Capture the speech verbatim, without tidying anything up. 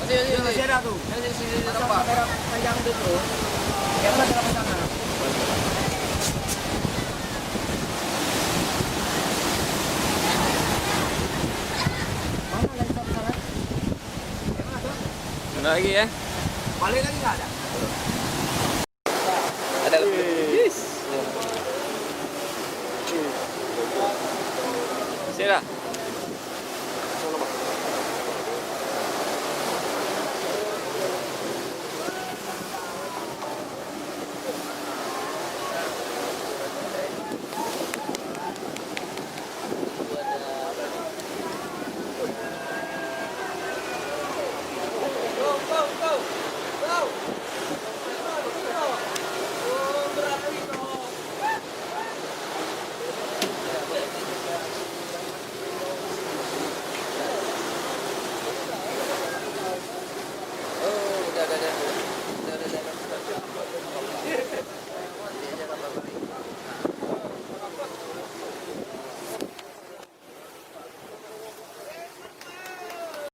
Masih, masih, masih. Masih ada tu. Masih, masih, masih nampak. Kamera panjang tu, tu. Yang mana dalam sana? Mana lensa besar? Yang mana tu? Ada lagi, eh? Balik lagi nggak ada? Ada lebih. Yes. Sila.